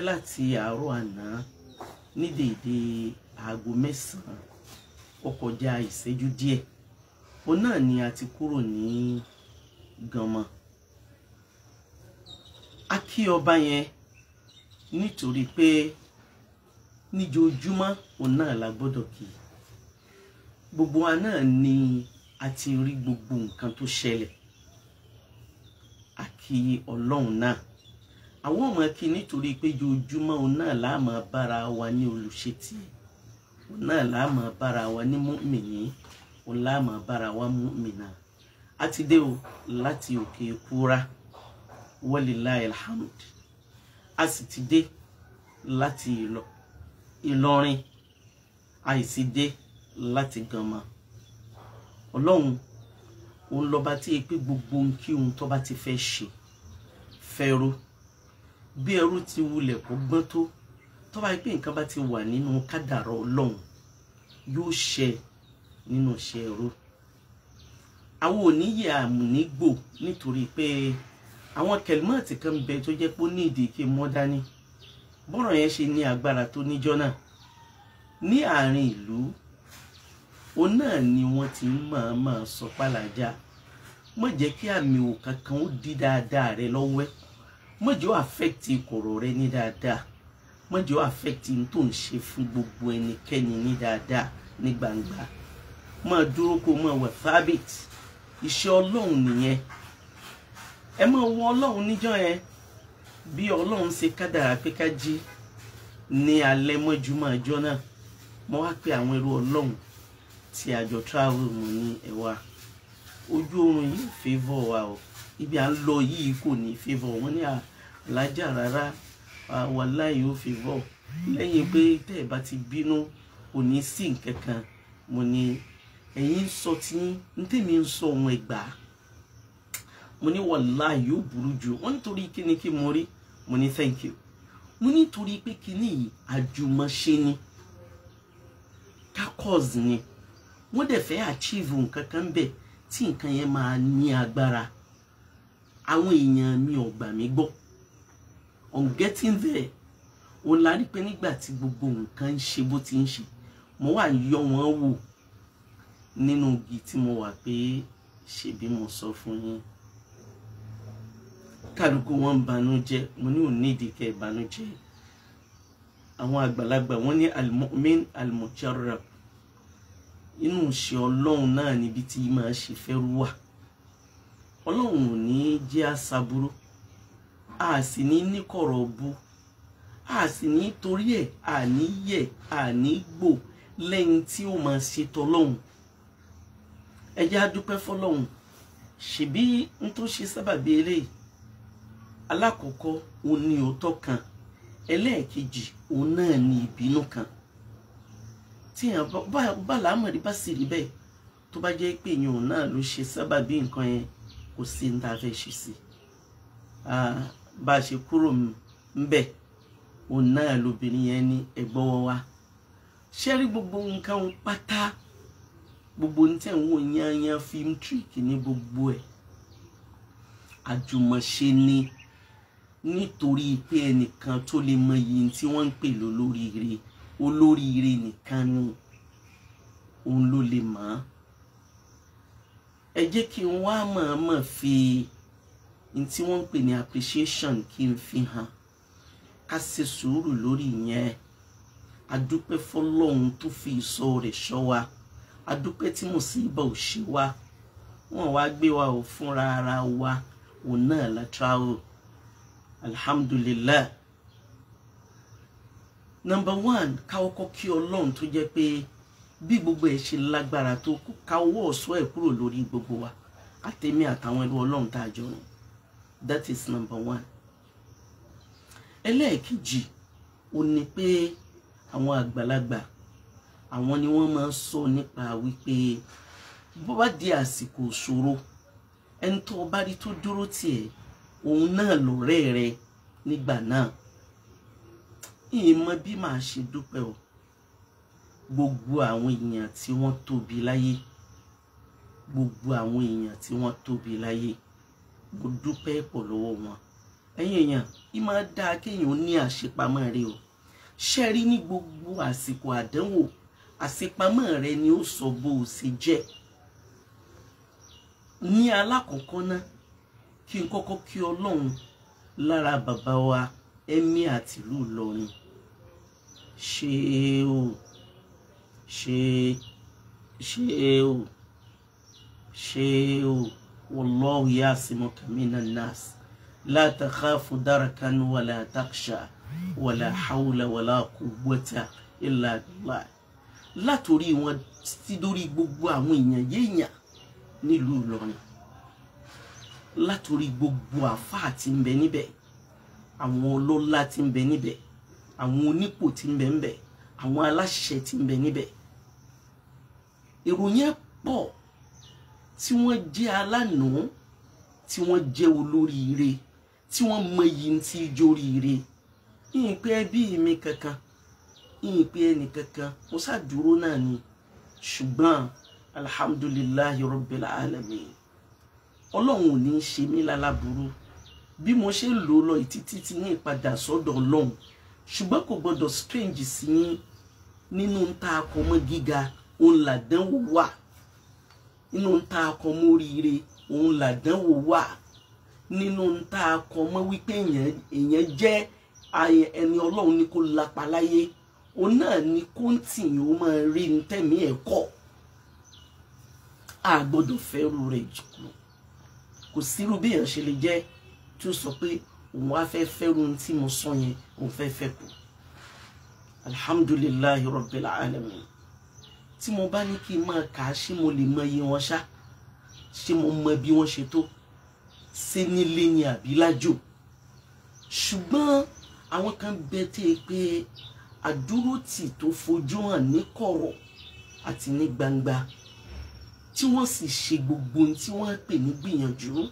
Láti àárọ̀ àná ní déédé aago 9 ó kọjá ìṣẹ́jú díẹ̀, òun náà ni a ti kúrò ní Gànmọ́. A kí ọba yẹn nítorí pé níjoojúmọ́ òun náà la gbọ́dọ̀ kí. Gbogbo wa náà ni a ti rí gbogbo nǹkan tó ṣẹlẹ̀. A kí Ọlọ́run náà. Àwọn ọmọ kí nítorí pé joojúmọ́ òun náà la máa bára wa ní olùṣètì, òun náà la máa bára wa ní mùmíní, òun la máa bára wa mùmínà. A ti dé o láti òkè Kúrà, walillahi alhamd. A sì ti dé láti Ìlọrin, a sì dé láti Gànmọ́. Ọlọ́run òun lọ́ba tí pé gbogbo ohun kí ohun tó bá ti fẹ́ ṣe fẹ́rú. Bí ẹrú ti wulẹ̀ kó gbọ́n tó, tó bá pé nǹkan bá ti wà nínú kádàrá Ọlọ́run yóò ṣẹ nínú iṣẹ́ ẹrú. Àwọn oníyè àmúnigbò nítorí pé àwọn kẹlímọ̀tì kan bẹ tó jẹ́ pé ó ní ìdí kí mọ́ dání. Bọ́rọ̀ yẹn ṣe ní agbára tó níjọ́ náà. Ní àárín ìlú, òun náà ni wọ́n ti máa sọ pàlàjà. Má jẹ́ kí àmì ò kankan ó di dáadáa rẹ lọ́wọ́ ẹ. Má jẹ́ ó affect ìkọ̀rọ̀ rẹ ní dáadáa. Má jẹ́ ó affect n tó ń ṣe fún gbogbo ẹnikẹ́ni ní dáadáa ní gbangba. Má dúró kó má wà thabit. Iṣẹ́ Ọlọ́run nìyẹn. Ẹ máa wo Ọlọ́run níjọ́ yẹn bí Ọlọ́run ṣe kádàrá pé ká jí ní alẹ́ mọ́júmọ́ ọjọ́ náà. Mo wá pe àwọn ẹrú Ọlọ́run tí a jọ travel mo ní ẹ̀wà. Ojú oorun yìí favour wa o. Ibi à ń lọ yìí kò ní favour. Wọ́n ní àlájà rárá, wàláhì ó favour. Lẹ́yìn pé tẹ́ ẹ bá ti bínú kò ní sí nǹkan kan. Mo ní ẹ̀yin ń sọ tí ń tèmi ń sọ ohun ẹ̀gbá. Mo ní wàláhì ó burú jù. Wọ́n nítorí kíni kí mo rí. Mo ní thank you. Mo ní torí pé kíni yìí àjùmọ̀ṣe ni. Kakọ́s ni. Wọ́n dẹ̀ fẹ́ achieve nǹkan kan bẹ́ẹ̀ tí nǹkan yẹn máa ní agbára. Àwọn èèyàn mi ò gbà mí gbọ́. On getting there, òun la rí pé nígbà tí gbogbo nǹkan ń ṣe bó ti ń ṣe, mo wà yọ wọ́n wò nínú igi tí mo wà pé ṣebí mo sọ fún yín. Kálukú wọn ń banújẹ́, mo ní òun nídìí kẹ́ ẹ banújẹ́. Àwọn àgbàlagbà wọ́n ní al-mu'min al-mujarrab. Inú ìṣe Ọlọ́run náà níbi tí máa ṣe fẹ́rú wà. Ọlọ́run ò ní jẹ́ àṣàbúrú, a sì ní níkọ̀rọ̀ bú, a sì ní torí ẹ̀, a ní yẹ̀, a ní gbò lẹ́yìn tí ó máa ṣe tọlọ́run. Ẹ jẹ́ á dúpẹ́ fọlọ́run. Ṣèbí n tó ṣe sábàbí eléyìí. Alákọ̀ọ́kọ́ òun ni òótọ́ kan, ẹlẹ́ẹ̀kejì òun náà ni ìbínú kan. Tí èèyàn bá làámọ̀rí bá sì rí bẹ́ẹ̀, tó bá jẹ́ pé èèyàn òun náà ló ṣe sábàbí nǹkan yẹn, kò sí ní ta fẹ́ ṣe sí. Bá a ṣe kúrò ńbẹ̀, òun náà lobìnrin yẹn ní ẹ̀gbọ́wọ́ wa. Ṣé rí gbogbo nǹkan pátá, gbogbo ní tẹ̀ ń wò yányán film trick ní gbogbo ẹ̀. Àjùmọ̀ṣe ni nítorí pé ẹnìkan tó lè mọ iye tí wọ́n ń pè lólóríire, olóríire nìkan ni òun ló lè mọ̀ ọ́n. Ẹ jẹ́ kí n wá mọ̀ọ́mọ̀ fi n tí wọ́n ń pè ní appreciation kí n fi hàn. Ká ṣe sùúrù lórí ìyẹn. A dúpẹ́ fọlọ́run tó fi ìṣọ́ rẹ̀ ṣọ́ wa. A dúpẹ́ tí mùsíbà ò ṣe wá. Wọ́n wá gbé wa ò fúnra ara wa, òun náà la travel. Alhamdulillah. Number one, ká kọ́kọ́ kí Ọlọ́run tó jẹ́ pé bí gbogbo ẹ̀ ṣe lágbára tó ká ọwọ́ ọ̀ṣọ́ ẹ̀ kúrò lórí gbogbo wa, àtẹ̀mí àtàwọn ẹrú Ọlọ́run tá a jọ rìn. That is number one. Ẹlẹ́ẹ̀kejì, ó ní pé àwọn àgbàlagbà, àwọn ni wọ́n máa ń sọ nípa wípé bó bá di àsìkò ìṣòro, ẹni tó bá rí tó dúró tiẹ̀, òun náà lọ̀rẹ́ rẹ nígbà náà. Ìmọ̀ bí màá ṣe dúpẹ́ o. Gbogbo àwọn èèyàn tí wọ́n tóbi láyé, gbogbo àwọn èèyàn tí wọ́n tóbi láyé, mo dúpẹ́ pọ̀ lọ́wọ́ wọn. Ẹ̀yin èèyàn, í máa dáa kéèyàn ní àṣepamọ́ rẹ o. Ṣe rí ní gbogbo àsìkò àdánwò, àṣepamọ́ rẹ ni ó sọ bó o ṣe jẹ́. Ní alákọ̀ọ́kọ́ náà, kí n kọ́kọ́ kí Ọlọ́run lára bàbá wa Emir àtìlú Ìlọrin. Ṣé o, ṣé o, ṣé o, wallahu yasimuka minan nas, la takhafu darakan wala takhsha wala hawla wala quwwata illa billah. Látòrí wọn títí dórí gbogbo àwọn èèyàn yéèyàn nílùú Ìlọrin, látòrí gbogbo àfáà tí ń bẹ níbẹ̀, àwọn ọlọ́lá tí ń bẹ níbẹ̀, àwọn onípò tí ń bẹ níbẹ̀, àwọn aláṣẹ tí ń bẹ níbẹ̀. Èrò yẹn pọ̀ tí wọ́n jẹ́ alánàá, tí wọ́n jẹ́ olóríire, tí wọ́n mọyì tí jóríire. Ìyìn pé ẹbí mi kankan, ìyìn pé ẹnì kankan, mo ṣàdúró náà ni. Ṣùgbọ́n alhamdulillahi rabbil alamin, Ọlọ́run ò ní í ṣe mí lálábùrú. Bí mo ṣe ń lò lọ ìtítí tí ní ìpadà sọ́dọ̀ Ọlọ́run, ṣùgbọ́n kò gbọ́dọ̀ strange sí yín. Nínú ń ta akọmọ gíga, òun làdánwò wà. Nínú ń ta akọmọ oríire, òun làdánwò wà. Nínú ń ta akọmọ wípé èèyàn jẹ́ ẹni Ọlọ́run ní kó lapa láyé, òun náà ni kó ń tìyàn ó máa rí ní tẹ̀mí ẹ̀ kọ́. A gbọ́dọ̀ fẹ́rù rẹ̀ jù. Kò sírú bí èèyàn ṣe lè jẹ́ tí ó sọ pé òun á fẹ́ fẹ́rù tí mo sọ yẹn, òun fẹ́ fẹ́ kù. Alhamdulillahi rabbil alamin. Tí mo bá ní kí n máa kà á, ṣé mo lè mọ iye wọn ṣá? Ṣé mo mọ bí wọ́n ṣe tó? Ṣé nílé ni àbí lájò? Ṣùgbọ́n àwọn kan bẹ tẹ́ pé àdúrótì tó fojú hàn ní kọ̀rọ̀ àti ní gbangba, tí wọ́n sì ṣe gbogbo ohun tí wọ́n pè ní gbìyànjú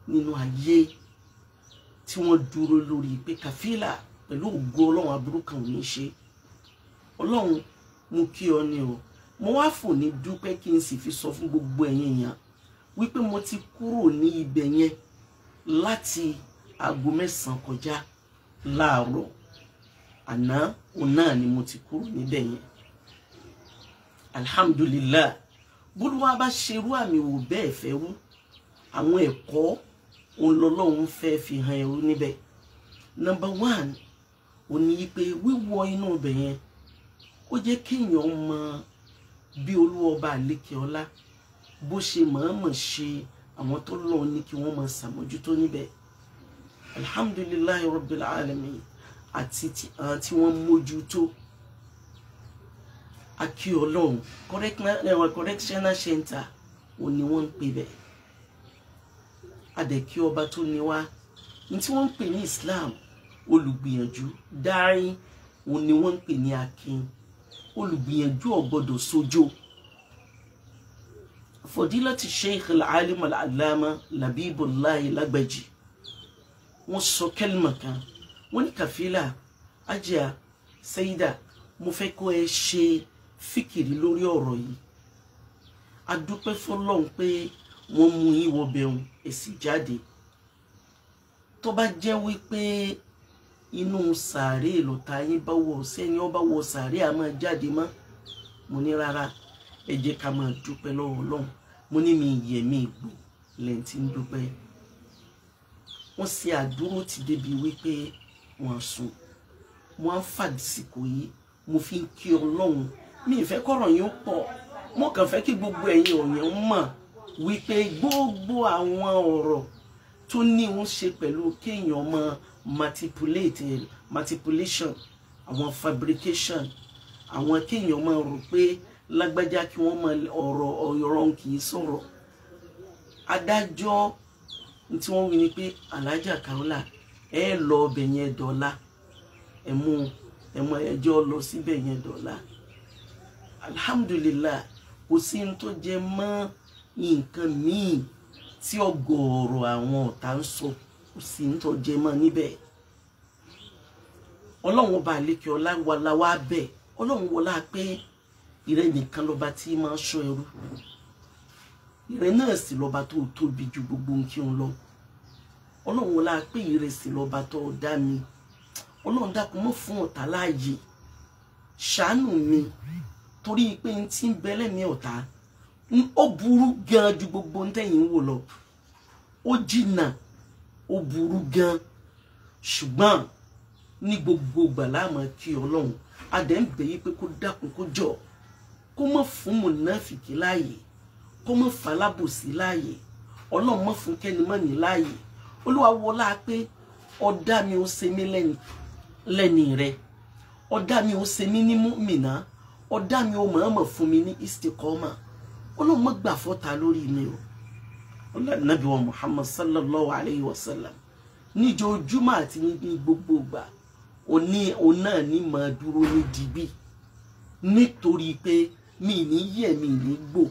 nínú ayé, tí wọ́n dúró lórí pé kàfílà pẹ̀lú ògo Ọlọ́run aburú kan ò ní ṣe. Ọlọ́run, mo kí ọ ni o. Mo wá fò ní dúpẹ́ kí n sì fi sọ fún gbogbo ẹ̀yin èèyàn wípé mo ti kúrò ní ibẹ̀ yẹn láti aago 9 kọjá láàárọ̀ àná, òun náà ni mo ti kúrò níbẹ̀ yẹn. Alhamdulillah. Bólúwa bá ṣerú àmì wò bẹ́ẹ̀ fẹ́ rú, àwọn ẹ̀kọ́ òun lọ́lọ́run fẹ́ fi hàn ẹrú níbẹ̀. Number 1, ó ní pé wíwọ inú ibẹ̀ yẹn, ó jẹ́ kéèyàn mọ bí Olúwa àlékè ọlá bó ṣe mọ̀ọ́mọ̀ ṣe àwọn tó lọ ní kí wọ́n máa ṣàmójútó níbẹ̀. Alhamdulillahi rabbil alamin. Àti tí wọ́n mójútó. Akí Ọlọ́run, correctional center ò ní wọ́n ń pè bẹ́ẹ̀. Adẹ̀kí ọba tó ní wá ní tí wọ́n ń pè ní Islam, olùgbìyànjú dárín òun ni wọ́n ń pè ní akin. Olùgbìyànjú ò gbọ́dọ̀ sójó. Fadilati Sheikh al-Alim al-Allama Labibullahi Lagbaji, wọ́n sọ kẹ́lìmọ̀ kan, wọ́n ní kàfílà Ajia Saida, mo fẹ́ kó ẹ ṣe fíkìrì lórí ọ̀rọ̀ yìí. A dúpẹ́ f'Ọlọ́run pé wọ́n mú yín wọbẹ̀hùn èsì jáde. Tó bá jẹ́ wípé inú sàárè lọ̀tá yín bá wọ̀, sẹ́ni ó bá wọ sàárè a máa jáde mọ́. Mo ní rárá, ẹ jẹ́ ká máa dúpẹ́ lọ́wọ́ Ọlọ́run. Mo ní mi yẹ̀ mí gbò lẹ́yìn tí ń dúpẹ́. Wọ́n ṣe àdúró ti débi wípé wọ́n sùn. Wọ́n á fàdísìkò yìí, mo fi ń kí Ọlọ́run. Mi ìfẹ́ kọ̀rọ̀ yín pọ̀, mo kàn fẹ́ kí gbogbo ẹ̀yin ọ̀yàn mọ̀ wípé gbogbo àwọn ọ̀rọ̀ tó ní ń ṣe pẹ̀lú kéèyàn mọ manipulation, àwọn fabrication, àwọn kéèyàn máa rò pé lágbájá kí wọ́n mọ ọ̀rọ̀ ọ̀rọ̀ kì í sọ̀rọ̀. Adájọ́ tí wọ́n wí ni pé Alhaja Kaola, ẹ lọ ọbẹ̀ yẹn dọ̀la, ẹ mú ẹjọ́ lọ síbẹ̀ yẹn dọ̀la. Alhamdulillah, kò sí ní tó jẹ mọ́ nǹkan míì tí ọ̀gọ̀ọ̀rọ̀ àwọn ọ̀tá ń sọ, kò sí ní tó jẹ mọ́ níbẹ̀. Ọlọ́run ọba àlékè ọlá wa la wá bẹ̀. Ọlọ́run wọlá pé ìrẹ nìkan lọ́ba tí máa ń ṣọ́ ẹrú, ìrẹ náà sì lọ́ba tó tóbi ju gbogbo nǹkan lọ. Ọlọ́run wọlá pé ìrẹsì lọ́ba tó dá mi, Ọlọ́run dákun mọ́ fún ọ̀tá láàyè, ṣàánú mi, torí pé n ti ń bẹ lẹ́mìí ọ̀tá ó burú gan ju gbogbo ń tẹ̀yìn wò lọ, ó jìnnà, ó burú gan. Ṣùgbọ́n ní gbogbo ìgbà la máa kí Ọlọ́run, a dẹ̀ ń bẹ̀ yí pé kó dákun kó jọ, kó má fún mùnáfìkì láàyè, kó má falábòsí láàyè, Ọlọ́run má fún kẹ́nimọ́ni láàyè. Olúwa wọlá pé ọ̀dá mi ó ṣe mí lẹ́ni rẹ, ọ̀dá mi ó ṣe mí ní mùmínà, ọ̀dá mi ó mọ̀ọ́mọ̀ fún mi ní istikọ́mà. Ọlọ́run má gbà fọ́ta lórí mi o. Ọlọ́run Nábì wa Muhammad sallallahu alayhi wa sallam níjoojúmọ́ àti ní gbogbo ìgbà òní òun náà ní máa dúró ní digbí, nítorí pé mi ní yẹ̀ mi ní gbò.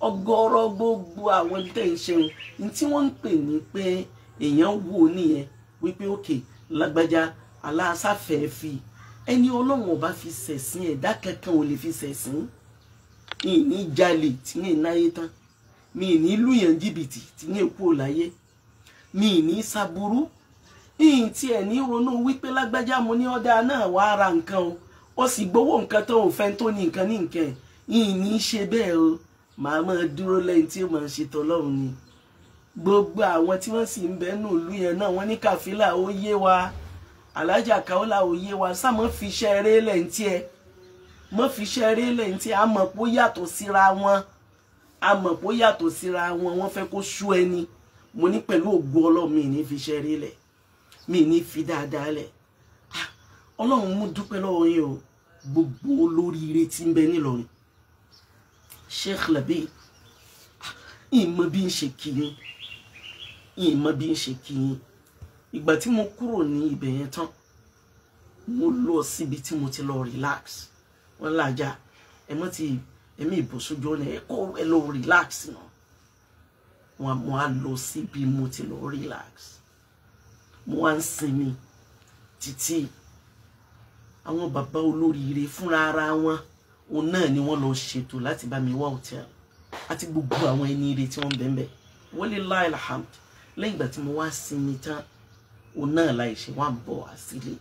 Ọ̀gọ̀rọ̀ gbogbo àwọn tẹ́ ń ṣeun ní tí wọ́n ń pè ní pé èèyàn wò nìyẹn wípé òkè lágbájá aláṣàfẹ́ fi ẹni Ọlọ́run ọba fi ṣẹ̀sìn, ẹ̀dá kankan ò lè fi ṣẹ̀sìn. Mi ní jalè tí ní náyé tán, mi ní lùyàn jìbìtì tí ní kú láyé, mi ní ṣàbúrú, ìyìn tí ẹ̀ ní ronú wípé lágbájá mo ní ọ̀dà náà wàá ra nǹkan o, ó sì gbowó nǹkan tó ò fẹ́ tó ní nǹkan ní nǹkan ẹ̀, ìyìn ní ṣe bẹ́ẹ̀ o. Màá máa dúró lẹ́yìn tí ó máa ṣe tọlọ́run ni. Gbogbo àwọn tí wọ́n sì ń bẹ nù ìlú yẹn náà wọ́n ní kàfílà ó yé wa, Alájà Kaola ó yé wa, sá mọ́ fi iṣẹ́ eré lẹ̀ ń tiẹ̀, mọ́ fi iṣẹ́ eré lẹ̀ ń tiẹ̀. A mọ̀ pé ó yàtọ̀ síra wọn, a mọ̀ pé ó yàtọ̀ síra wọn, wọ́n fẹ́ kó sú ẹni. Mo ní pẹ̀lú ògo Ọlọ́run mi ní fi iṣẹ́ eré lẹ̀, mi ní fi dáadáa lẹ̀. Ọlọ́run mú dúpẹ́ lọ́wọ́ yín o, gbogbo olóríire tí ń bẹ nílọrin. Sheikh Labeeb, ìmọ̀ bí ń ṣe kí yín, ìmọ̀ bí ń ṣe kí yín. Ìgbà tí mo kúrò ní ibẹ̀ yẹn tán, mo lọ síbi tí mo ti lọ relax. Wọ́n lájà ẹ mọ́ ti ẹ̀mí ìbòsójú ọ̀nà ẹ kọ́ ẹ lọ relax náà. Wọ́n mo á lọ síbi mo ti lọ relax. Mo wá ń sinmi títí àwọn bàbá olóríire fúnra ara wọn, òun náà ni wọ́n lọ ṣètò láti bá mi wá hòtẹ́ẹ̀lì àti gbogbo àwọn ẹni ire tí wọ́n bẹ̀ ń bẹ̀. Walillahi alhamd. Lẹ́yìn ìgbà tí mo wá sinmi tán, òun náà láì ṣe wá ń bọ̀ wá sílé.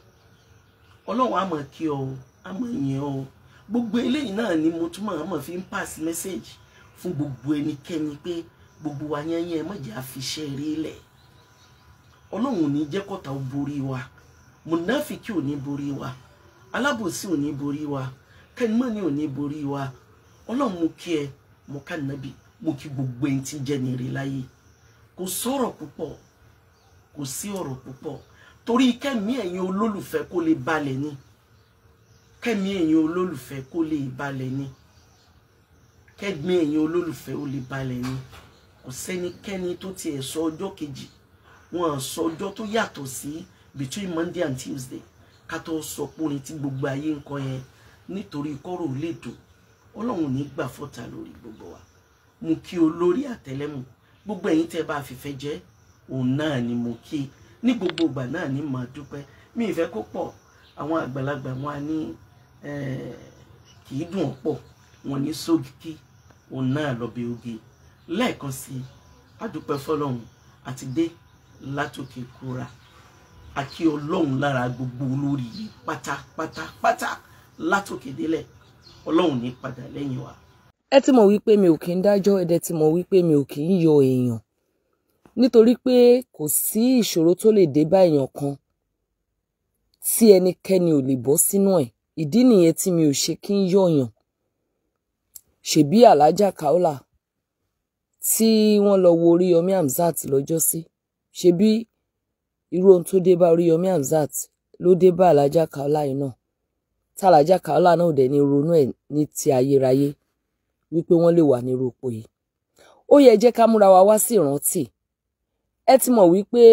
Ọlọ́run á máa kí ọ, á máa yìn ọ. Gbogbo eléyìí náà ni mo tún máa fi ń pass message fún gbogbo ẹnikẹ́ni pé gbogbo wa yẹn má jẹ́ àfiṣẹ́ eré lẹ̀. Ọlọ́run ò ní jẹ́ kọ́ta ó borí wa, mùnáfíkì ò ní borí wa, alábòsí ò ní borí wa, kẹ́nìmọ́ni ò ní borí wa. Ọlọ́run mo kí ẹ, mo ká nàbì, mo kí gbogbo ẹni tí jẹ́ ní rí láyé. Kò sọ̀rọ̀ púpọ̀, kò sí ọ̀rọ̀ púpọ̀, torí kẹ́mi ẹ̀yin olólùfẹ́ kó lè balẹ̀ ni, kẹ́mi ẹ̀yin olólùfẹ́ kó lè balẹ̀ ni, kẹ́mi ẹ̀yin olólùfẹ́ ó lè balẹ̀ ni. Kò sẹ́nikẹ́ni tó tiẹ̀ sọ ọjọ́ kejì, wọ́n sọ ọjọ́ tó yàtọ̀ sí between Monday and Tuesday ká tó sọ pé tí gbogbo ayé ń kọ yẹn, nítorí kọ́rọ̀ lè dùn. Ọlọ́run ní gbà fọ́ta lórí gbogbo wa. Mo kí olórí àtẹlẹ́mù, gbogbo ẹ̀yin tẹ́ bá fìfẹ́ jẹ́, òun náà ni mo kí ní gbogbo ìgbà náà ni màá dúpẹ́. Mi ìfẹ́ kó pọ̀, àwọn àgbàlagbà wọn á ní kì í dùn ọ̀pọ̀, wọn ní sókí, òun náà lọ́bẹ̀ oge. Lẹ́ẹ̀kan sí i, a dúpẹ́ fọlọ́run àti dé látòkè kúra. A kí Ọlọ́run lára gbogbo olórí yìí pátápátápátá látòkè délẹ̀. Ọlọ́run ní padà lẹ́yìn wa. Ẹ ti mọ̀ wípé mi ò kí ń dájọ́, ẹ dẹ̀ ti mọ̀ wípé mi ò kí ń yọ èèyàn, nítorí pé kò sí ìṣòro tó lè dé bá èèyàn kan tí ẹnikẹ́ni ò lè bọ́ sínú ẹ̀. Ìdí nìyẹn tí mi ò ṣe kí ń yọ̀yàn. Ṣèbí Alájà Kaola tí wọ́n lọ wo Oríyọmí Hamzat lọ́jọ́sí, ṣebí irú ohun tó dé bá Oríyọmí Hamzat ló dé bá Alájà Kaola yìí náà, tàlájà Kaola náà dẹ̀ ní ronú ẹ̀ ní ti ayérayé wípé wọ́n lè wà nírú ipò yìí. Ó yẹ jẹ́ ká múra wa wá sí ìrántí. Ẹ ti mọ̀ wípé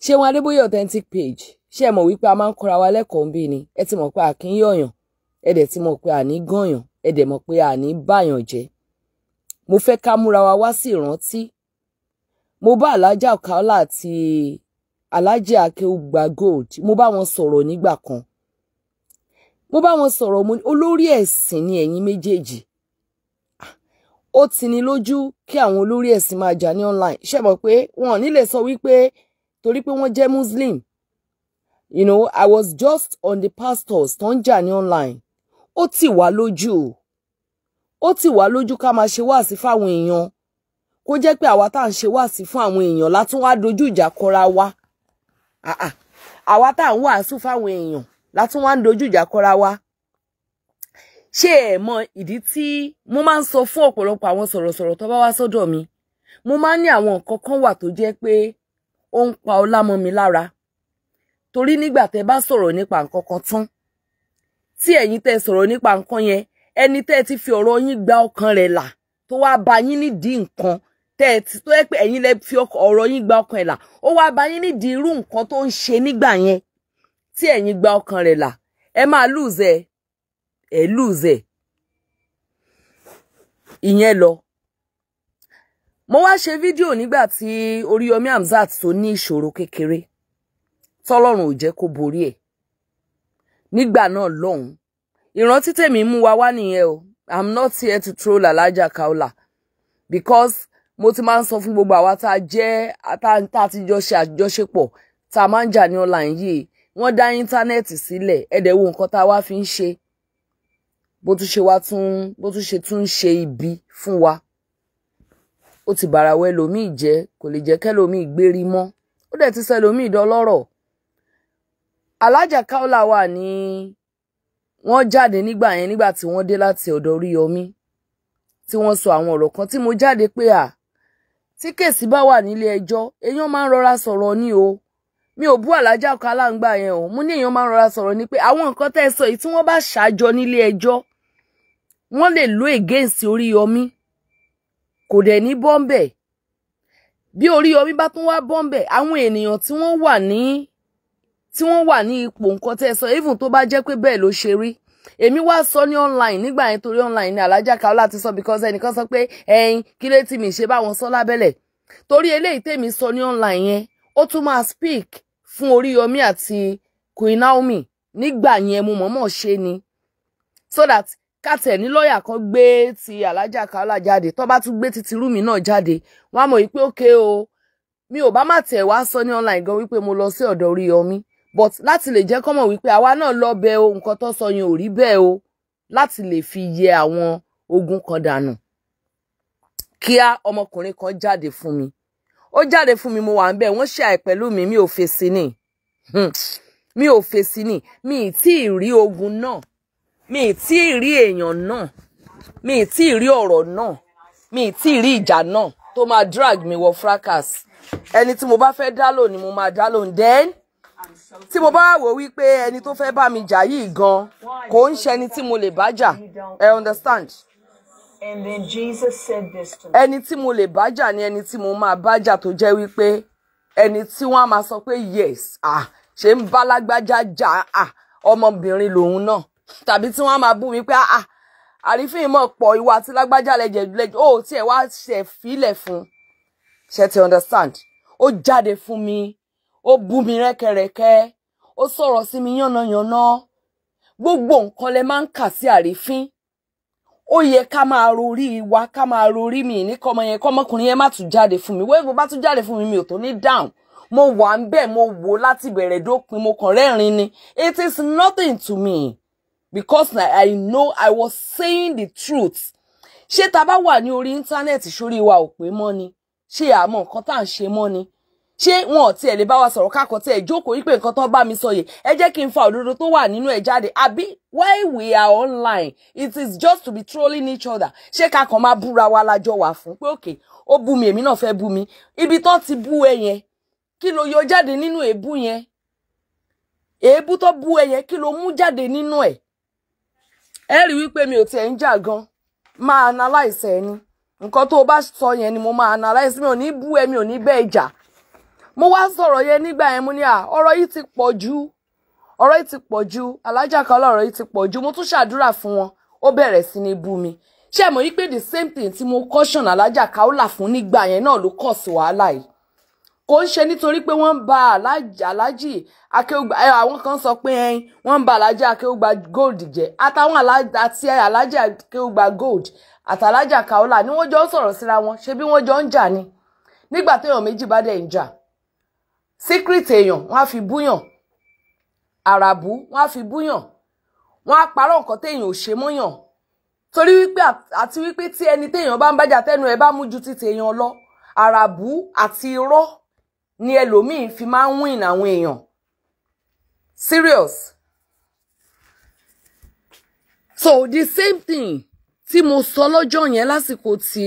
Ṣeun Adébóyè authentic page, ṣé ẹ mọ̀ wípé a máa ń kọ́ra wa lẹ́kọ̀ọ́ bí ni? Ẹ ti mọ̀ pé a kì í yọ̀yàn, ẹ dẹ̀ ti mọ̀ pé a ní gànyàn, ẹ dẹ̀ mọ̀ pé a ní báyàn jẹ́. Mo fẹ́ ká múra wa wá sí ìrántí. Mo bá Alájà Kaola àti Alájà Akeugba Gold, mo bá wọn sọ̀rọ̀ nígbà kan. Mo bá wọn sọ̀rọ̀, mo ní olórí ẹ̀sìn ni ẹ̀yin méjèèjì. Ó ti ní lójú kí àwọn olórí ẹ̀sìn máa jà ní online. Ṣé mọ̀ pé wọn ò ní lè sọ wípé torí pé wọ́n jẹ́ Muslim. You know, I was just on the pastors tó ń jà ní online. Ó tì wá lójú. Ó tì wá lójú ká máa ṣe wáàsí fáwọn èèyàn. Kó jẹ́ pé àwa tá à ń ṣe wáàsí fún àwọn èèyàn la tún wá dojú ìjà kọra wa. Àwa tá à ń wàásù fáwọn èèyàn la tún wá ń dojú ìjà kọra wa. Ṣé ẹ mọ ìdí tí mo máa ń sọ fún ọ̀pọ̀lọpọ̀ àwọn sọ̀rọ̀sọ̀rọ̀ tó bá wá sọ́dọ̀ mi? Mo máa ń ní àwọn nǹkan kan wà tó jẹ́ pé ó ń pa ọlá mọ́ mi lára. Torí nígbà tẹ́ bá sọ̀rọ̀ nípa nǹkan kan tán, tí ẹ̀yin tẹ́ sọ̀rọ̀ nípa nǹkan yẹn, ẹni tẹ́ ti fi ọ̀rọ̀ yín gba ọkàn rẹ̀ là, tó wá bá yín nídìí nǹkan tẹ́ ti tó yẹ pé ẹ̀yin lẹ fi ọ̀rọ̀ yín gba ọkàn rẹ̀ là, ó wá bá yín nídìí irú nǹkan tó ń ṣe nígbà yẹn tí ẹ̀yin gba ọkàn rẹ̀ là, ẹ máa lose ẹ, ẹ lose ẹ. Ìyẹn lọ. Mo wá ṣe fídíò nígbà tí Oríyọmí Hamzat tó ní ìṣòro kékeré tọ́lọ́run ò jẹ́ kó borí ẹ̀ nígbà náà lọ́hùn. Ìrántí tèmi mú wa wá nìyẹn o. I'm not here to troll Alhaja Kaola because mo ti máa ń sọ fún gbogbo àwa tá a jẹ́ tá a ti jọ ṣe àjọṣepọ̀ tá a máa ń jà ní online yìí. Wọ́n dá íńtánẹ́ẹ̀tì sílẹ̀, ẹ̀dẹ̀ wo nǹkan tá a wá fi ń ṣe, bó tún ṣe wá tún bó tún ṣe tún ṣe ibi fún wa. Ó ti bàràwọ̀ ẹlòmíì jẹ́, kò lè jẹ́ kẹ́lòmíì gbérí mọ́, ó dẹ̀ ti sọ ẹlòmíì dọlọ́rọ̀. Alhaja Kaola wà ní wọ́n jáde nígbà yẹn, nígbà tí wọ́n dé láti ọ̀dọ̀ Oríyọmí, tí wọ́n sọ àwọn ọ̀rọ̀ kan tí mo jáde pé à tí case bá wà nílé ẹjọ́, èèyàn máa ń rọra sọ̀rọ̀ ní o. Mi ò bú Alhaja Kaola ńgbà yẹn o. Mo ní èèyàn máa ń rọra sọ̀rọ̀ ní pé àwọn nǹkan tẹ́ ẹ sọ yìí, tí wọ́n bá ṣàjọ nílé ẹjọ́, wọ́n lè lo against Oríyọmí, kò dẹ̀ ní bọ́m̀bẹ̀. Bí Oríyọmí bá tún wá bọ́m̀bẹ̀, àwọn ènìyàn tí wọ́n wà ní tí wọ́n wà ní ipò nǹkan tẹ́ ẹ sọ, even tó bá jẹ́ pé bẹ́ẹ̀ ló ṣe rí. Èmi wá sọ ní online nígbà yẹn, torí online ní Alhaja Kaola ti sọ, because ẹnìkan sọ pé ẹyin kí ló tí mi ṣe báwọn sọ lábẹ́lẹ̀. Torí eléyìí tèmi sọ ní online yẹn, ó tún máa speak fún Oríyọmí àti Queen Naomi nígbà yẹn. Mo mọ̀ọ́mọ̀ ṣe ni so that kàtẹ̀ ní lọ́ọ̀yà kan gbé ti Alhaja Kaola jáde, tó bá tún gbé ti Rúmi náà jáde, wọ́n á mọ̀ wípé ókè o. Mi ò bá má tẹ̀ wá sọ ní online gan wípé mo lọ sí ọ̀dọ̀ Oríyọmí, but láti lè jẹ́ kọ́mọ̀ wípé àwa náà lọ bẹ̀ o, nǹkan tó sọ yẹn ò rí bẹ́ẹ̀ o, láti lè fi yẹ àwọn ogun kan dànù. Kíá ọmọkùnrin kan jáde fún mi, ó jáde fún mi, mo wà ń bẹ̀, wọ́n ṣe àìpẹ̀lú mi, mi ò fèsì ni, mi ò fèsì ni, mi ì tí ì rí ogun náà, mi ì tí ì rí èèyàn náà, mi ì tí ì rí ọ̀rọ̀ náà, mi ì tí ì rí ìjà náà tó máa drag mi wọ fracas. Ẹni tí mo bá fẹ́ dá lò ni mo máa dá lò. Then tí mo bá wò wípé ẹni tó fẹ́ bá mi jà yìí gan kò ń ṣe ẹni tí mo lè bá jà, ẹ understand? And then Jesus said this to me. Ẹni tí mo lè bá jà ni ẹni tí mo máa bá jà, tó jẹ́ wípé ẹni tí wọ́n á máa sọ pé yes, ah, ṣe ń bá lágbájá jà, ah, ọmọbìnrin lòun náà, tàbí tí wọ́n á máa bú mi pé ah, àrífín mọ̀ pọ̀, ìwà àti lágbájá lẹ́jẹ̀ lẹ́jẹ̀ ó tiẹ̀ wá ṣe fílẹ̀ fún ṣe ti understand. Ó jáde fún mi, ó bú mi rẹ́kẹrẹ́kẹ́, ó sọ̀rọ̀ sí mi yánnayànna. Gbogbo nǹkan lẹ máa ń kà sí àrífín. Ó yẹ ká máa rorí wa, ká máa rorí mi ní kọ́mọ yẹn, kọ́mọkùnrin yẹn má tún jáde fún mi. Wẹ́ẹ́ bó bá tún jáde fún mi, mi ò tó ní down. Mo wà ń bẹ̀, mo wò láti bẹ̀rẹ̀ dópin, mo kàn rẹ́rìn ni. It is nothing to me because I know I was saying the truth. Ṣé tá bá wà ní orí íńtánẹ́ẹ̀tì, sórí wa ò pé mọ́ ni? Ṣé àmọ́ nǹkan tá à ń ṣe mọ́ ni? Ṣé wọn ò tiẹ̀ lè bá wa sọ̀rọ̀ kákọ̀ tí ẹ̀ jókòó wípé nǹkan tó bá mi sọ yìí, ẹ jẹ́ kí n fa òdodo tó wà nínú ẹ̀ jáde? Àbí why we are online, it is just to be trolling each other? Ṣé ká kàn máa búra wa lájọ wà fún pé òkè ó bú mi, èmi náà fẹ́ bú mi? Ibi tó ti bú ẹ yẹn, kí ló yọ jáde nínú èébú yẹn? Èébú tó bú ẹ yẹn, kí ló mú jáde nínú ẹ̀? Ẹ rí wípé mi ò tiẹ̀ ń jà gan, máa analyse ẹ ni. Nǹkan tó o bá sọ yẹn ni mo máa analyse. Mi ò ní bú ẹ, mi ò ní bẹ́ẹ̀ jà. Mo wá sọ̀rọ̀ yẹn nígbà yẹn, mo ní à ọ̀rọ̀ yìí ti pọ̀ jù, ọ̀rọ̀ yìí ti pọ̀ jù, Alhaja Kaola, ọ̀rọ̀ yìí ti pọ̀ jù. Mo tún ṣàdúrà fún wọn, ó bẹ̀rẹ̀ sí ní bú mi. Ṣé mọ̀ wípé the same thing tí mo caution Alhaja Kaola fún nígbà yẹn náà ló kọ̀ sí wàhálà yìí? Kò ń ṣe nítorí pé wọ́n ń ba Aláàjì Akéwùgbà, àwọn kan sọ pé ẹyin wọ́n ń ba Aláàjì Akéwùgbà Gold jẹ́, àtàwọn àti Aláàjì Akéwùgbà Gold àtàlájà Kaola ni wọ́n jọ ń sọ̀rọ̀ síra wọn, ṣe bí wọ́n jọ ń jà ni. Nígbà téèyàn méjì bá dẹ̀ ń jà, secret èèyàn wọ́n á fi búyàn, àràbù wọ́n á fi búyàn, wọ́n á parọ́ nǹkan téèyàn ò ṣe mọ́yàn, torí wípé àti wípé tí ẹni téèyàn bá ń bájà tẹnu ẹ bá mú ju ti téèyàn lọ, àràbù àti irọ́ ni ẹlòmíín fi máa ń win àwọn èèyàn. Serious. So the same thing tí mo sọ lọ́jọ́ yẹn lásìkò tí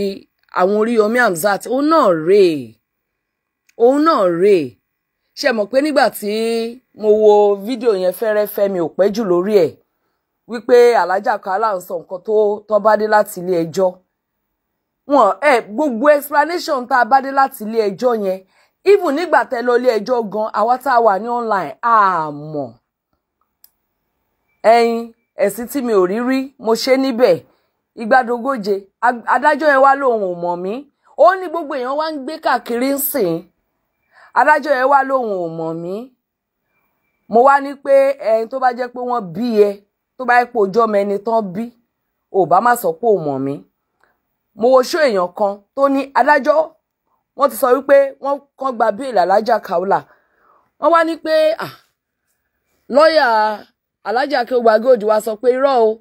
àwọn Oríyọmí Hamzat, òun náà rèé, òun náà rèé. Ṣe mọ̀ pé nígbà tí mo wo fídíò yẹn fẹ́rẹ́fẹ́, mi ò pẹ́ jù lórí ẹ̀, wípé Alájà Kaola ń sọ nǹkan tó bá dé láti ilé ẹjọ́ wọn ẹ, gbogbo explanation tá a bá dé láti ilé ẹjọ́ yẹn, even nígbà tẹ́ lọ ilé ẹjọ́ gan, àwa tá a wà ní online àmọ́ ẹ̀yin ẹ̀sìn tí mi ò rí rí mo ṣe níbẹ̀ ìgbàdógóje. Adájọ́ yẹn wá lóun ò mọ̀ mí, ó ní gbogbo èèyàn wá ń gbé káàkiri ń sìn. Adájọ́ yẹn wá lóun ò mọ̀ mí. Mo wá ní pé ẹni tó bá jẹ́ pé wọ́n bí ẹ, tó bá yẹ pé ojú ọmọ ẹni tán bí, ò bá má sọ pé ò mọ̀ mí. Mo wo ṣó èèyàn kan tó ní adájọ́ wọ́n ti sọ wípé wọ́n kàn gba bíìlì Alájà Kaola. Wọ́n wá ní pé lọ́ọ̀yà Alájà Akéwùgbà Gold wá sọ pé irọ́ o,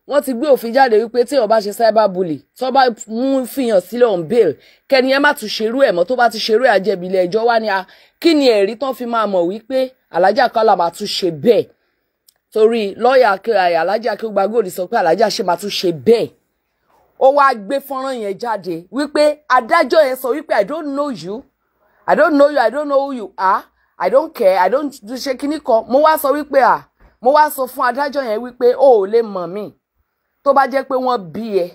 wọ́n ti gbé òfin jáde wípé tí èèyàn bá ṣe cyberbully, tó bá mú fìyàn sílẹ̀ on bail, kẹ́ni ẹ má tún ṣerú ẹ̀ mọ́, tó bá ti ṣerú ẹ̀ àjẹbí ilé ẹjọ́. Wá ní a kí ni ẹ̀rí tán fi máa mọ̀ wípé Alájà Kaola máa tún ṣe bẹ́ẹ̀? Torí lọ́ọ̀yà Alájà Akéwùgbà Gold sọ pé Alájà ṣe máa tún ṣe bẹ́ẹ̀. Ó wá gbé fọ́nrán yẹn jáde wípé adájọ́ yẹn sọ wípé, "I don't know you, I don't know you, I don't know who you are, I don't care, I don't do ṣe kíní kan." Mo wá sọ wípé mo wá sọ fún adájọ́ yẹn wípé o ò lè mọ̀ mí, tó bá jẹ́ pé wọ́n bí ẹ,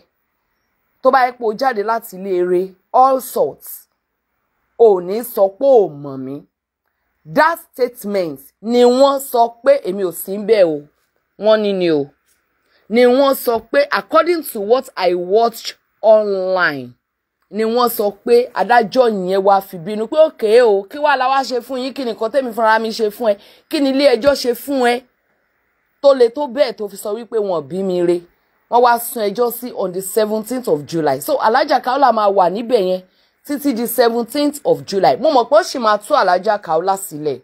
tó bá yẹ pé o jáde láti ilé eré all sorts, ò ní sọ pé ò mọ̀ mí. That statement ni wọ́n sọ pé èmi ò sí bẹ́ẹ̀ o, wọ́n ní ni o ni wọ́n sọ pé, according to what I watched online, ni wọ́n sọ pé adájọ́ yẹn wá fi bínú pé òkè o, kí wàá la wá ṣe fún yín? Kí ni nǹkan tẹ́mi fúnra mi ṣe fún ẹ? Kí ni ilé ẹjọ́ ṣe fún ẹ tó le tó bẹ́ẹ̀ tó fi sọ wípé wọn bí mi re? Wọ́n wá sún ẹjọ́ sí on the 17th of July. So Alájà Kaola máa wà níbẹ̀ yẹn títí di 17th of July. Mo mọ̀ pé ó sì máa tú Alájà Kaola sílẹ̀,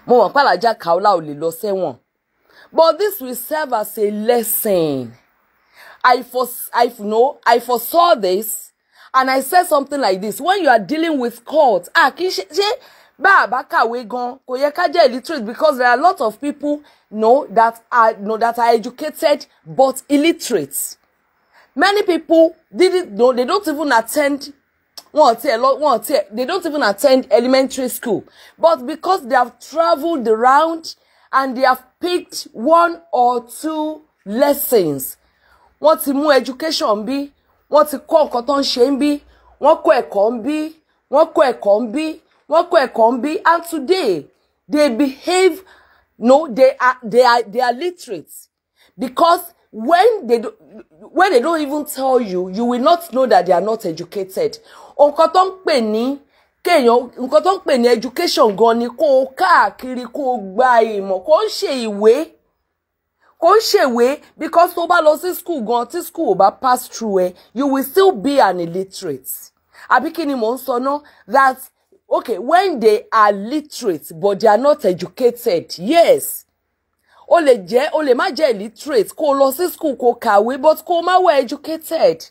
mo mọ̀ pé Alájà Kaola ò lè lọ sẹ́wọ̀n, but this will serve as a lesson. I know I foresaw this and I said something like this: when you are dealing with court, ah, kì í ṣe bá a bá kàwé gan, kò yẹ ká jẹ́ illiterate, because there are a lot of people know that are educated but illiterate. Many people didn't know, they don't even attend, wọn tiẹ̀ lọ, wọn tiẹ̀, they don't even attend elementary school, but because they have travelled around and they have picked one or two lessons, wọ́n ti mú education bí, wọ́n ti kọ́ nǹkan tó ń ṣe ń bí, wọ́n kọ́ ẹ̀kọ́ ń bí, wọ́n kọ́ ẹ̀kọ́ ń bí, wọ́n kọ́ ẹ̀kọ́ ń bí, and today they behave, no, they are literate, because when they don't even tell you, you will not know that they are not educated. Nǹkan tó ń pè ní kéèyàn, nǹkan tó ń pè ní education gan ni kó o káàkiri, kó o gba ìmọ̀, kó o ṣe ìwé, kò ń ṣèwé, because tó bá lọ sí school gan, tí school ò bá pass through ẹ, you will still be an illiterate. Àbí kí ni mò ń sọ ná? That okay, when they are literate but they are not educated, yes, o lè jẹ́, o lè má jẹ́ illiterate, kó o lọ sí school, kó o kàwé, but kó o má wà educated.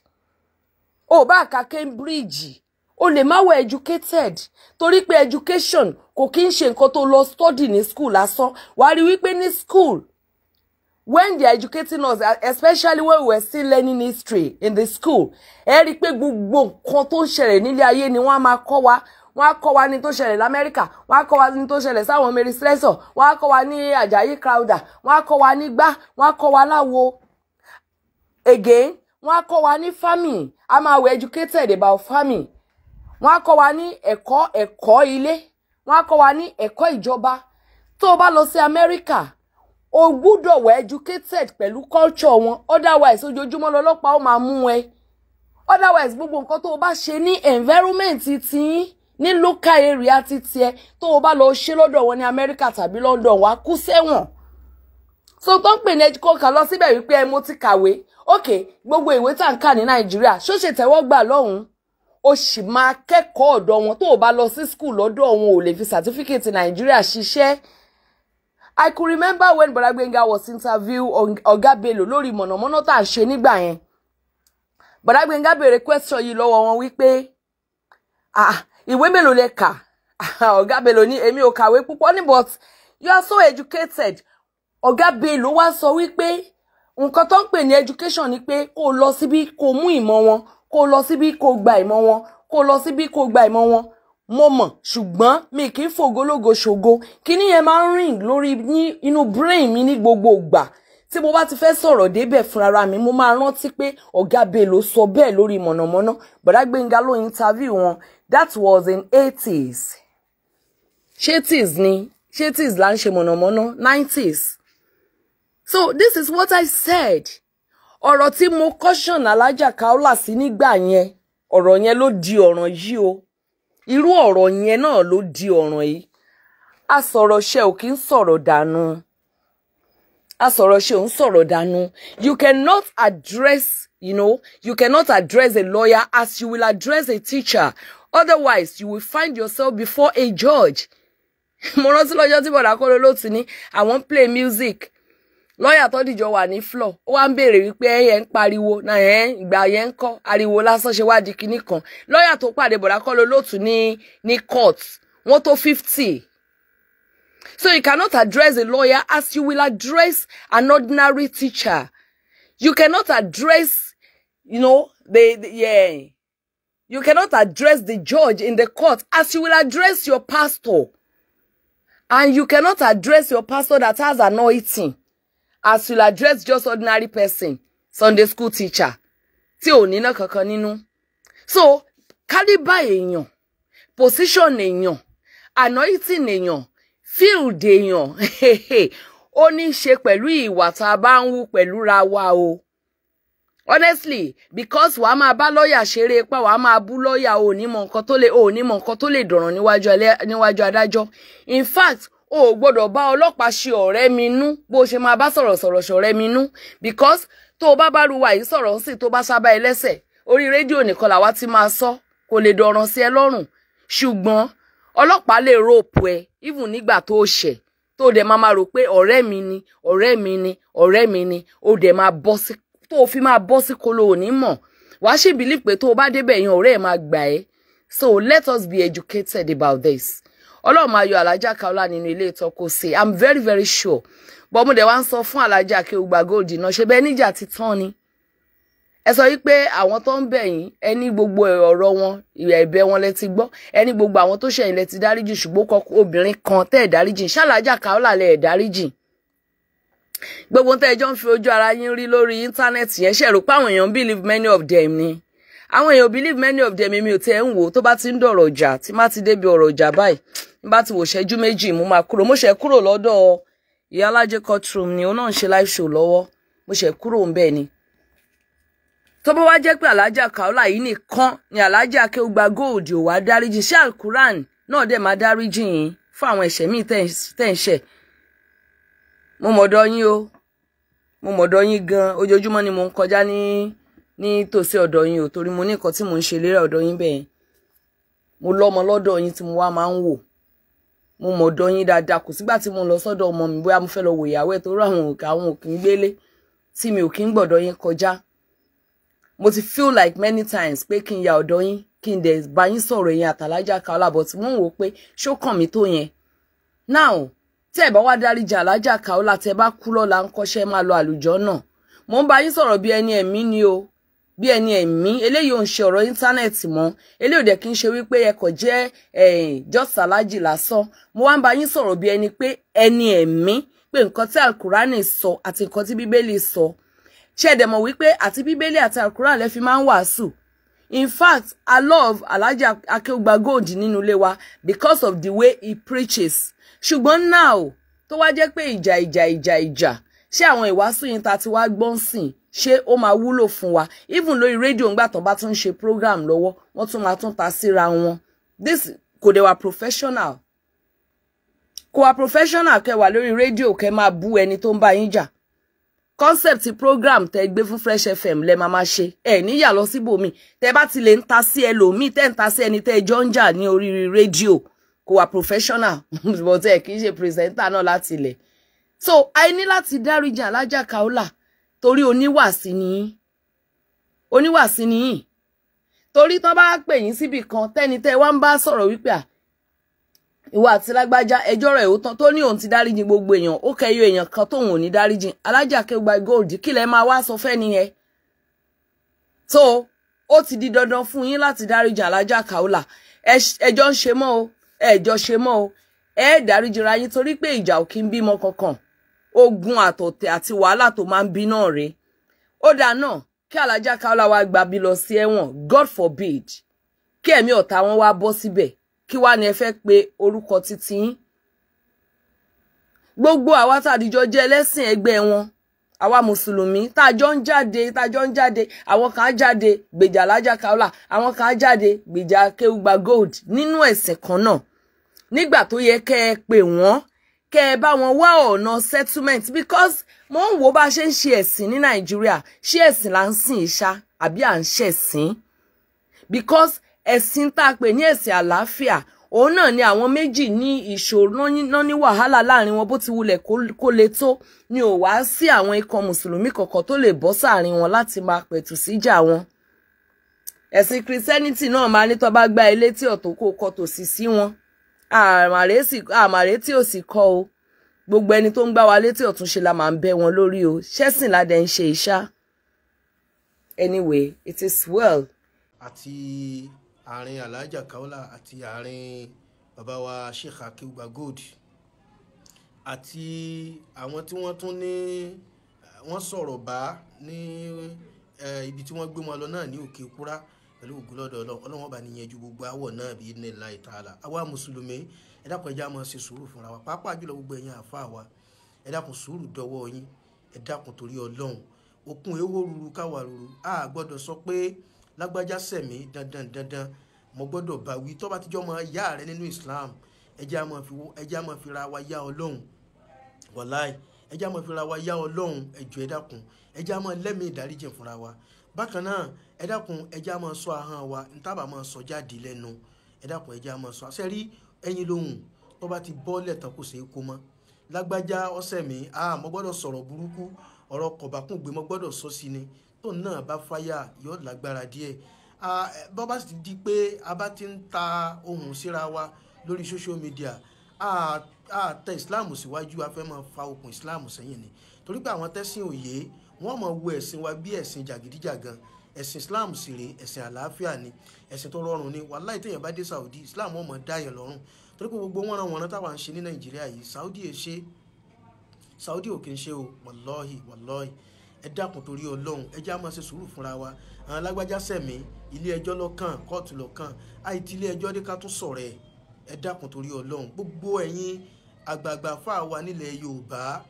O bá ka Cambridge, o lè má wà educated, torí pé education kò kí ń ṣe nǹkan tó lọ study ní school lásán. Wàá rí wípé ní school, when they are educating us, especially when we were still learning history in the school, ẹ rí i pé gbogbo nǹkan tó ń ṣẹlẹ̀ nílé ayé ni wọ́n á máa kọ́ wa. Wọ́n á kọ́ wa ní tó ṣẹlẹ̀ lamẹ́ríkà, wọ́n á kọ́ wa ní tó ṣẹlẹ̀ sáwọn Mary Slessor, wọ́n á kọ́ wa ní Ajayi Crowther, wọ́n á kọ́ wa ní gbá, wọ́n á kọ́ wa láwo. Again, wọ́n á kọ́ wa ní farming, a máa were educated about farming. Wọ́n á kọ́ wa ní ẹ̀kọ́ ilé, wọ́n á kọ́ wa ní ẹ̀kọ́ ìjọba. Tó o bá lọ sí Amẹ́ríkà, o gbúdọ̀ were educated pẹ̀lú culture wọn, otherwise ojoojúmọ́ lọ́lọ́pàá ó máa mú ẹ. Otherwise, gbogbo nǹkan tó o bá ṣe ní environment tiyín Ní local area títí ẹ, tó o bá lọ ṣe lọ́dọ̀ wọn ní Amẹ́ríkà tàbí London, wàá kú sẹ́wọ̀n. So tó ń pè ní education lọ síbẹ̀ wípé ẹ mo ti kàwé, ok, gbogbo ìwé tá à ń kà ní Nàìjíríà, ṣó ṣe tẹ́wọ́ gbà lọ́hùn-ún? O sì máa kẹ́kọ̀ọ́ ọ̀dọ̀ wọn. Tó o bá lọ sí school lọ́dọ̀ wọn, ò lè fi certificate Nàìjíríà ṣiṣẹ́. I could remember when Bọ̀dá Gbénga was interview Ọ̀gá Bello lórí mọ̀nàmọ́ná tá à ń ṣe nígbà yẹn. Bọ̀dá Gbénga béèrè question yìí lọ́wọ́ wọn wípé, "Ah, ìwé mélòó lẹ kà?" Ọ̀gá Bello ní, "Èmi ò kàwé púpọ̀ ní." "But you are so educated." Ọ̀gá Bello wá sọ wípé nǹkan tó ń pè ní education ni pé kó o lọ síbí, kó o mú ìmọ̀ wọn, kó o lọ síbí, kó o gba ìmọ̀ wọn, kó o lọ síbí, kó o gba ìmọ̀ wọn. Mo mọ̀, ṣùgbọ́n mi kì í fògólógo ṣògo. Kíní yẹn máa ń rìn lórí ní inú brain mi ní gbogbo ìgbà. Tí mo bá ti fẹ́ sọ̀rọ̀ débẹ̀ fúnra mi, mo máa rántí pé Ọ̀gá Bello sọ bẹ́ẹ̀ lórí mọ̀nàmọ́ná. Bọ̀dá Gbénga ló interview wọn. That was in 80s. Ṣé 80s ni? Ṣé 80s là ń ṣe mọ̀nàmọ́ná? 90s. So this is what I said. Ọ̀rọ̀ tí mo caution Alájà Kaola sí nígbà yẹn, ọ̀rọ̀ yẹn ló di ọ̀ràn yìí o. Irú ọ̀rọ̀ yẹn náà ló di ọ̀ràn yìí. A sọ̀rọ̀ ṣe ò kí ń sọ̀rọ̀ dànù. A sọ̀rọ̀ ṣe ò ń sọ̀rọ̀ dànù. You cannot address a lawyer as you will address a teacher. Otherwise, you will find yourself before a judge. Mo rántí lọ́jọ́ tí Bọ̀dá Kọ́lé ló ti ní àwọn ń play music, lọ́ọ̀yà tó dìjọ wà ní floor, ó wá ń béèrè wípé ẹ̀yẹ ń pariwo náà ẹ̀ ìgbà yẹn ń kọ́ ariwo lásán ṣe wá di kinní kan. Lọ́ọ̀yà tó pàdé Bọ̀dá Kọ́lé olóòtú ní court, wọ́n tó 50. So you cannot address a lawyer as you will address an ordinary teacher. You cannot address you know the yeah you cannot address the judge in the court as you will address your pastor, and you cannot address your pastor that has anointing as you address just ordinary person, Sunday school teacher tí ò níná kankan nínú. So calibre èèyàn, position èèyàn, anointing èèyàn, field èèyàn, ó ní í ṣe pẹ̀lú ìwà tá a bá ń wú pẹ̀lú ra wa o. Honestly, because wàá máa bá lọ́ọ̀yà ṣeré pa, wàá máa bú lọ́ọ̀yà, ò ní mọ nǹkan tó lè, ò ní mọ nǹkan tó lè dọ̀ràn níwájú adájọ́. In fact, o ò gbọ́dọ̀ bá ọlọ́pàá ṣe ọ̀rẹ́ mi nú bó ṣe máa bá sọ̀rọ̀sọ̀rọ̀ ṣọ̀rẹ́ mi nú, because tó o bá bá ruwa yìí sọ̀rọ̀ sí, tó bá sábà ẹlẹ́sẹ̀, orí rédíò nìkan làwa ti máa sọ, kò lè dọ̀ràn sí ẹ lọ́rùn. Ṣùgbọ́n ọlọ́pàá lè rope ẹ even nígbà tó o ṣẹ̀, tó o dẹ̀ máa máa rò pé ọ̀rẹ́ mi ni, ọ̀rẹ́ mi ni, ọ̀rẹ́ mi ni, o dẹ̀ máa bọ́ sí, tó o fi máa bọ́ sí kolo, ò ní mọ̀. Wàá sì believe pé tó o bá débẹ̀ yẹn, ọ̀rẹ́ ẹ̀ máa gbà ẹ́. So let us be educated about this. Ọlọ́run máa yọ Alájà Kaola nínú ilé ìtọ́kọ sí, I'm very very sure. But mo dẹ̀ wá ń sọ fún Alájà Akéwùgbà Gold náà, ṣe bẹ́ẹ̀ níjà ti tán ni. Ẹ sọ wípé àwọn tó ń bẹ̀ yín, ẹ ní gbogbo ọ̀rọ̀ wọn, ìyà ẹ̀bẹ̀ wọn lẹ ti gbọ́, ẹ ní gbogbo àwọn tó ṣẹ̀yìn lẹ ti dáríjì, ṣùgbọ́n obìnrin kan tẹ́ ẹ̀ dáríjì, ṣàlájà Kaola lẹ ẹ̀ dáríjì. Gbogbo tẹ́ ẹ jọ ń fi ojú ara yín rí lórí íńtánẹ́ẹ̀tì yẹn, ṣe rò pé àwọn èèyàn believe many of them ni? Àwọn èèyàn believe many of them. Èmi ò tẹ́ ń wò. Tó bá ti ń dọ̀rọ̀ ọjà, tí má ti débi ọ̀rọ̀ ọjà báyìí, tí bá ti wò ṣẹ́jú méjì, mo máa kúrò. Mo ṣe kúrò lọ́dọ̀ ìyálájẹ courtroom ni, òun náà ń ṣe live show lọ́wọ́, mo ṣe kúrò ń bẹ́ẹ̀ ni. Tó bá wá jẹ́ pé Alájà Kaola yìí nìkan ni Alájà Akéwùgbà Gold ò wá dáríjì, ṣé Alukuran náà dẹ̀ máa dáríjì yín fún àwọn ẹ̀ṣẹ̀ míì tẹ́ ń ṣẹ̀? Mo mọ̀dọ̀ yín o, mo mọ̀dọ̀ yín gan. Ojoojúmọ́ ni mo ń kọjá ní tòsí ọ̀dọ̀ yín o, torí mo ní nǹkan tí mò ń ṣe lérè ọ̀dọ̀ yín bẹ́ẹ̀. Mo lọ́mọ lọ́dọ̀ yín tí mo wá máa ń wò. Mo mọ̀dọ̀ yín dáadáa. Kò sígbà tí mo lọ sọ́dọ̀ ọmọ mi, bóyá mo fẹ́ lọ wò ìyàwó ẹ̀, torí àwọn òkè àwọn òkè ń gbélé tí mi ò kí ń gbọ̀dọ̀ yín kọjá. Mo ti feel like many times pé kí n ya ọ̀dọ̀ yín, kí n dẹ̀ bá yín sọ̀rọ̀, yẹn àtàlájà Kaola, but mo ń wò ó pé ṣó kàn mí tó yẹn now? Tẹ́ ẹ̀ bá wá dáríjì Alájà Kaola, tẹ́ bá kú lọ́la ń kọ́ṣẹ́ máa lọ àlùjọ náà. Mo ń bá yín sọ̀rọ̀ bí ẹni ẹ̀mí ni o, bí ẹni ẹ̀mí. Eléyìí ò ń ṣe ọ̀rọ̀ íńtánẹ́ẹ̀tì mọ́. Eléyìí ò dẹ̀ kí ń ṣe wípé ẹ kò jẹ́ just alájì lásán. Mo wá ń bá yín sọ̀rọ̀ bí ẹni pé ẹni ẹ̀mí, pé nǹkan tí Alukurani sọ àti nǹkan tí Bíbélì sọ, ṣé ẹ dẹ̀ mọ̀ wípé àti Bíbélì àti Alukurani lẹ fi máa ń wàásù? In fact, I love Alhaji Akeugba Gold nínú ilé wa because of the way he preaches. Ṣùgbọ́n now tó wá jẹ́ pé ìjà, ìjà, ìjà, ìjà, ṣé àwọn ìwàásù yìí ta ti wá gbọ́n sìn, ṣé ó máa wúlò fún wa? Even lórí rédíò, ńgbà tó bá tún ń ṣe program lọ́wọ́, wọ́n tún máa tún ta síra wọn. This Kò dẹ̀ wà professional. Kò wà professional kẹ́ wà lórí rédíò kẹ́ máa bú ẹni tó ń bá yín jà. Concept program tẹ́ gbé fún Fresh FM lẹ máa máa ṣe. Ẹ níyà lọ síbòmí. Tẹ́ bá ti lè ń ta sí ẹlòmíì, tẹ́ ń ta sí ẹni tẹ́ jọ ń jà ní orí rédíò. Kò wà professional. But ẹ kì í ṣe presenter náà láti ilẹ̀. So a ní láti dáríjì Alhaja Kaola torí oníwàsí ni yín. Oníwàsí ni yín. Torí tán bá pè yín síbì kan tẹ́ni tẹ́ wá ń bá sọ̀rọ̀ wípé à ìwọ àti lágbájá ẹjọ́ rẹ̀ ó tán, tó ní òun ti dáríjì gbogbo èèyàn, ó kẹyọ èèyàn kan tóun ò ní dáríjì, Alhaja Akeugba Gold, kí lẹ máa wá sọ fẹ́ nìyẹn? So ó ti di dandan fún yín láti dáríjì Alhaja Kaola. Ẹjọ́ ń ṣe mọ́ o, ẹjọ́ ṣe mọ́ o, ẹ dáríjì ra yín torí pé ìjà ò kí ń bímọ kankan. Ogun àtọ̀tẹ̀ àti wàhálà tó máa ń bí náà rèé. Ó dáa náà kí Alhaja Kaola wá gbà bí lọ sí ẹ̀wọ̀n, God forbid, kí ẹ̀mí ọ̀tá wọn wá bọ́ síbẹ̀, kí wá ní ẹ fẹ́ pe orúkọ títí yín? Gbogbo àwa tá àdìjọ jẹ́ ẹlẹ́sìn ẹgbẹ́ wọn, àwa mùsùlùmí tá a jọ ń jáde, tá a jọ ń jáde, àwọn kan á jáde gbèjà Alhaja Kaola, àwọn kan á jáde gbèjà Akeugba Gold nínú ẹ̀sìn kan náà. Nígbà tó yẹ kẹ́ ẹ pè wọ́n, kẹ́ ẹ bá wọn wá ọ̀nà settlement, because mo ń wo bá ṣe ń ṣe ẹ̀sìn ní Nàìjíríà, ṣé ẹ̀sìn là ń sìn ìṣá àbí à ń ṣẹ̀sìn? Because ẹ̀sìn tá a pè ní ẹ̀sìn àlàáfíà, òun náà ni àwọn méjì ní ìṣòro náà, ní wàhálà láàrin wọn, bó ti wulẹ̀ kó le tó, ni ò wá sí àwọn ikọ̀ mùsùlùmí kọ̀ọ̀kan tó lè bọ́ sáàrin wọn láti máa pẹ̀tù síjà wọn. Ẹ̀sìn Christianity náà máa ní tó bá gbá ilé tí ọ̀tún kó kọ tòsí sí wọn, àmàrè tí ò sì kọ́ o. Gbogbo ẹni tó ń gbá wa létí ọ̀tún ṣe la máa ń bẹ́ wọn lórí o. Ṣẹ́sìn ládẹ ń ṣe ìṣá. Anyway, it is well. Àti àárín Alhaja Kaola àti àárín bàbá wa Sheikh Akeugba Gold àti àwọn tí wọ́n tún ní wọ́n sọ̀rọ̀ bá ní ibi tí wọ́n gbé wọn lọ náà ní Òkè Kúrá pẹ̀lú ògúnlọ́dọ̀ Ọlọ́run ọba níyẹn ju gbogbo àwọ̀ náà bí ní láì tààlà. Àwa mùsùlùmí, ẹ dákun, ẹ jẹ́ á máa ṣe sùúrù fúnra wa, pàápàá jùlọ gbogbo ẹ̀yin àáfàá wa, ẹ dákun, sùúrù dọwọ́ yín, ẹ dákun torí Ọlọ́run. Òkun èèwọ̀ ruru káwa ruru, a gbọ́dọ̀ sọ pé lágbájá sẹ̀mí dandan dandan mo gbọ́dọ̀ bá wí. Tó bá ti jọ́ mọ ìyá rẹ nínú Islam, ẹ jẹ́ á máa fi ra wa yá Ọlọ́run, wàláì, ẹ jẹ́ á máa fi ra wa yá Ọlọ́run. Ẹ jọ̀ọ́, ẹ dákun, ẹ jẹ́ á máa lẹ́mìí ìdáríjì fúnra wa. Bákan náà, ẹ dákun, ẹ jẹ́ á máa sọ ahọ́n wa ntábà máa sọ jáde lẹ́nu. Ẹ dákun, ẹ jẹ́ á máa sọ àṣẹ rí ẹyin lóhùn tó bá ti bọ́lẹ̀ tán kò ṣeé kó mọ́. Lágbájá ọ̀sẹ̀ mi, mo gbọ́dọ̀ sọ̀rọ̀ burúkú, ọ̀rọ̀ kọ̀bákùngbé mo gbọ́dọ̀ sọ sí ni, tó náà bá fáyà yóò lágbára díẹ̀. Bọ́ bá sì di pé a bá ti ń ta ohùn síra wa lórí social media, a tẹ Islam síwájú, a fẹ́ máa fa okùn Islam sẹ́yìn ni, torí pé àwọn tẹ́sìn òye wọ́n máa wo ẹ̀sìn wa bí ẹ̀sìn jàgídíjàgan. Ẹ̀sìn Islam sì rèé, ẹ̀sìn àlàáfíà ni, ẹ̀sìn tó rọrùn ni. Wàláì, téèyàn bá dé Saudi, Islam wọ́n máa dá yẹn lọ́rùn, torí pé gbogbo wọ́n ràn wọ́n táwa ń ṣe ní Nàìjíríà yìí, Saudi ẹ̀ ṣe, Saudi ò kì í ṣe o. Wàlọ́hì wàlọ́hì, ẹ dákun torí Ọlọ́run, ẹ jẹ́ á máa ṣe sùúrù fúnra wa. Àwọn alágbájá sẹ̀mí, ilé ẹjọ́ lọ́kàn, kóòtù lọ́kàn, àìtí ilé ẹjọ́ dé ká tún sọ̀rọ̀ ẹ̀. Ẹ dákun torí Ọlọ́run, gbogbo ẹ̀yin àgbààgbà fáà wa nílẹ̀ Yorùbá,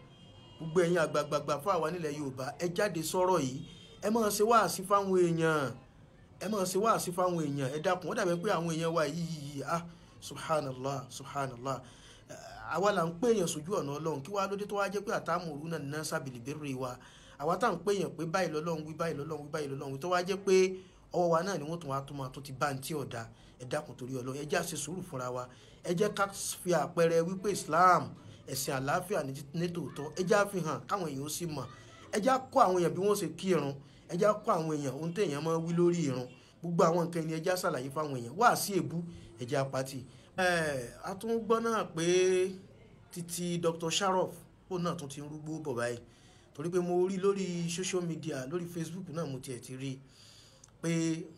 gbogbo ẹ̀yin àgbààgbà fáà wa nílẹ̀ Yorùbá, ẹ jáde sọ̀rọ̀ yìí, ẹ máa ṣe wáàsí fáwọn èèyàn, ẹ máa ṣe wáàsí fáwọn èèyàn. Ẹ dákun, ó dàbí pé àwọn èèyàn wa yìí, subhanallah subhanallah, àwa là ń pè èèyàn sójú ọ̀nà Ọlọ́run, kí wàá lóde tó wá jẹ́ pé àtàmùrú náà ná sábìlì bẹ́rẹ̀ wa, àwa tá à ń pè èèyàn pé báyìí lọ́lọ́run wí, báyìí lọ́lọ́run wí, báyìí lọ́lọ́run wí, tó wá jẹ́ pé ọwọ́ wa náà ni wọ́n tún wá tó máa tó ti bá ń tí ọ̀dà. Ẹ dákun torí Ọlọ́run, ẹ jẹ́ á ṣe sùúrù fúnra wa, ẹ jẹ́ ká fi àpẹẹrẹ wípé Islam ẹ̀sìn àlàáfíà ní tòótọ́, ẹ jẹ́ á fi hàn káwọn èèyàn ó sì mọ̀. Ẹ jẹ́ á kọ́ àwọn èèyàn bí wọ́n ṣe kírun, ẹ jẹ́ á kọ́ àwọn èèyàn ohun téèyàn máa wí lórí ìrun, gbogbo àwọn nǹkan ni ẹ jẹ́ á ṣàlàyé fáwọn èèyàn. Wá sí èbú, ẹ jẹ́ á pátì. A tún gbọ́ náà pé títí Dr. Sharof ó náà tún ti ń rúgbó bọ̀ báyìí, torí pé mo rí lórí social media, lórí Facebook náà mo tiẹ̀ ti rí pé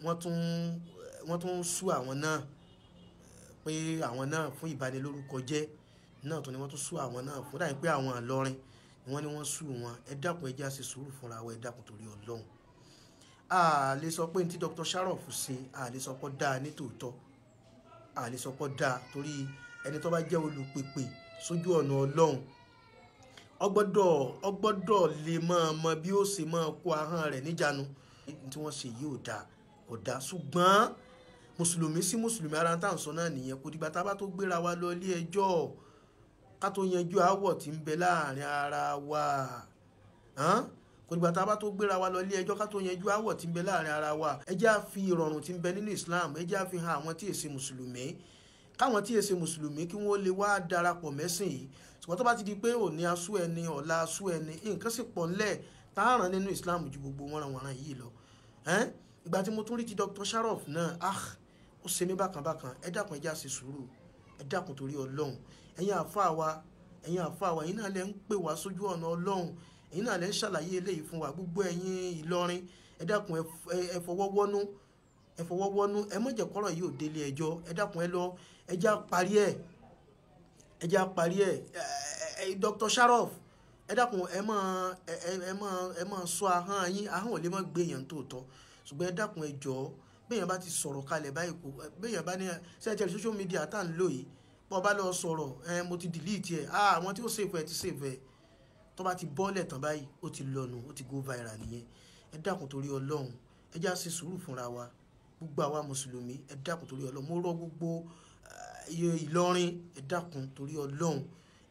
wọ́n tún sú àwọn náà, pé àwọn náà fún ìbanilórúkọ jẹ́ náà tó ni wọ́n tún sú àwọn náà fún, dáhùn pé àwọn Ìlọrin ni wọ́n ní wọ́n sú wọn. Ẹ dákun, ẹ jẹ́ á ṣe sùúrù fúnra wa, ẹ dákun torí Ọlọ́run. A lè sọ pé ní tí Dr. Sharof ṣe, a lè sọ pé dáa ní tòótọ́, a lè sọ pé dáa, torí ẹni tó bá jẹ́ olùpèpè sójú ọ̀nà Ọlọ́run, ó gbọ́dọ̀ lè máa mọ bí ó ṣe máa kó ahọ́n rẹ̀ níjànú. Tí wọ́n ṣe yìí ò dáa, kò dáa, ṣùgbọ́n Mùsùlùmí sí mùsùlùmí, ara tá à ń sọ náà nìyẹn. Kò dìgbà tá a bá tó gbéra wa lọ ilé ẹjọ́ ká tó yanjú aáwọ̀ tí ń bẹ láàrin ara wa. Kò dìgbà tá a bá tó gbéra wa lọ ilé ẹjọ́ ká tó yanjú aáwọ̀ tí ń bẹ láàrin ara wa. Ẹ jẹ́ á fi ìrọ̀rùn tí ń bẹ nínú Islam, ẹ jẹ́ á fi hàn àwọn tí èsè mùsùlùmí, káwọn tí èsè mùsùlùmí kí wọ́n lè wá darapọ̀ mẹ́sìn yìí. Ṣùgbọ́n tó bá ti di pé òní asú ẹni, ọ̀la asú ẹni, nǹkan sì pọ̀ ńlẹ̀ tá a ràn nínú Islam ju gbogbo wọ́nranwọ̀nran yìí lọ. Ìgbà tí mo tún rí ti Dr. Sharof náà, ó ṣe mí bákan bákan. Ẹ dákun, ẹ jẹ́ á ṣe sùúrù, ẹ dákun torí Ọlọ́run. Ẹ̀yin àfáà wa, ẹ̀yin àfáà wa, ẹ̀yin náà lẹ ń pè wá sójú ọ̀nà Ọlọ́run, ẹ̀yin náà lẹ ń ṣàlàyé eléyìí fún wa. Gbogbo ẹ̀yin Ìlọrin, ẹ dákun, ẹ fọwọ́ wọ́nú, ẹ fọwọ́ wọ́nú, ẹ má jẹ́ kọ́rọ̀ yìí ò délé ẹjọ́. Ẹ dákun, ẹ lọ, ẹ jẹ́ á parí ẹ̀, ẹ jẹ́ á parí ẹ̀. Dr. Sharof, ẹ dákun, ẹ má sọ ahọ́n yín, ahọ́n ò lè má gbé èèyàn tòótọ́, ṣùgbọ́n ẹ dákun, ẹ jọ̀ọ́, béèyàn bá ti sọ̀rọ̀ kalẹ̀ báyìí, kò béèyàn bá ní sẹ́ẹ̀tì social media tá à ń lò yìí, bọ́ bá lọ sọ̀rọ̀, ẹ mo ti delete ẹ̀, àwọn tí ó save ẹ ti save ẹ, tó bá ti bọ́ọ̀lẹ̀ tán báyìí, ó ti lọ́nu, ó ti go viral nìyẹn. Ẹ dákun torí Ọlọ́run, ẹ já ṣe sùúrù fúnra wa, gbogbo àwa mùsùlùmí. Ẹ dákun torí Ọlọ́run, mo rọ̀ gbogbo Ìlọrin, ẹ dákun torí Ọlọ́run,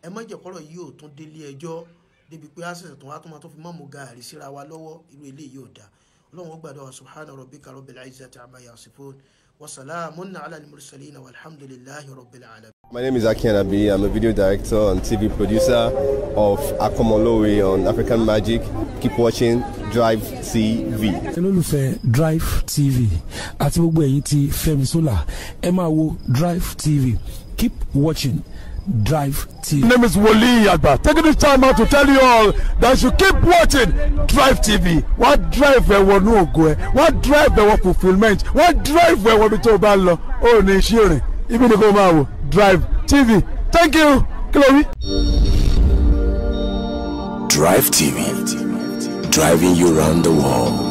ẹ má jẹ́ kọ́rọ̀ yìí ò tún délé ẹjọ́ débi pé á ṣẹ̀ṣẹ̀ tó wá tó máa tó fi mọ́mú gaàrí síra wa lọ́wọ́. Irú eléyìí ò dáa. Ọlọ́run ó gbàdúrà wa. Subhana rabbika rabbil izzati amma yasifun wa salamun ala al-mursalin walhamdulillahi rabbil alamin. My name is Aki Anabi. I'm a video director and TV producer of Akomolowe on African Magic. Keep watching Drive TV. Olólùfẹ́ Drive TV àti gbogbo ẹ̀yin tí Fẹ́mi Sola, ẹ máa wo Drive TV. Keep watching Drive TV. My name is Wole Agba. Taking this time out to tell you all that you keep watching Drive TV. Wọ́n drive ẹ wọnú ògo ẹ, wọ́n drive ẹ wọ fulfilment, wọ́n drive ẹ wọ ibi tó o bá lọ. Ó ní iṣẹ́ rìn, ibi ni kò máa wò Drive TV. Thank you. Kí ló wí? Drive TV, driving you round the world.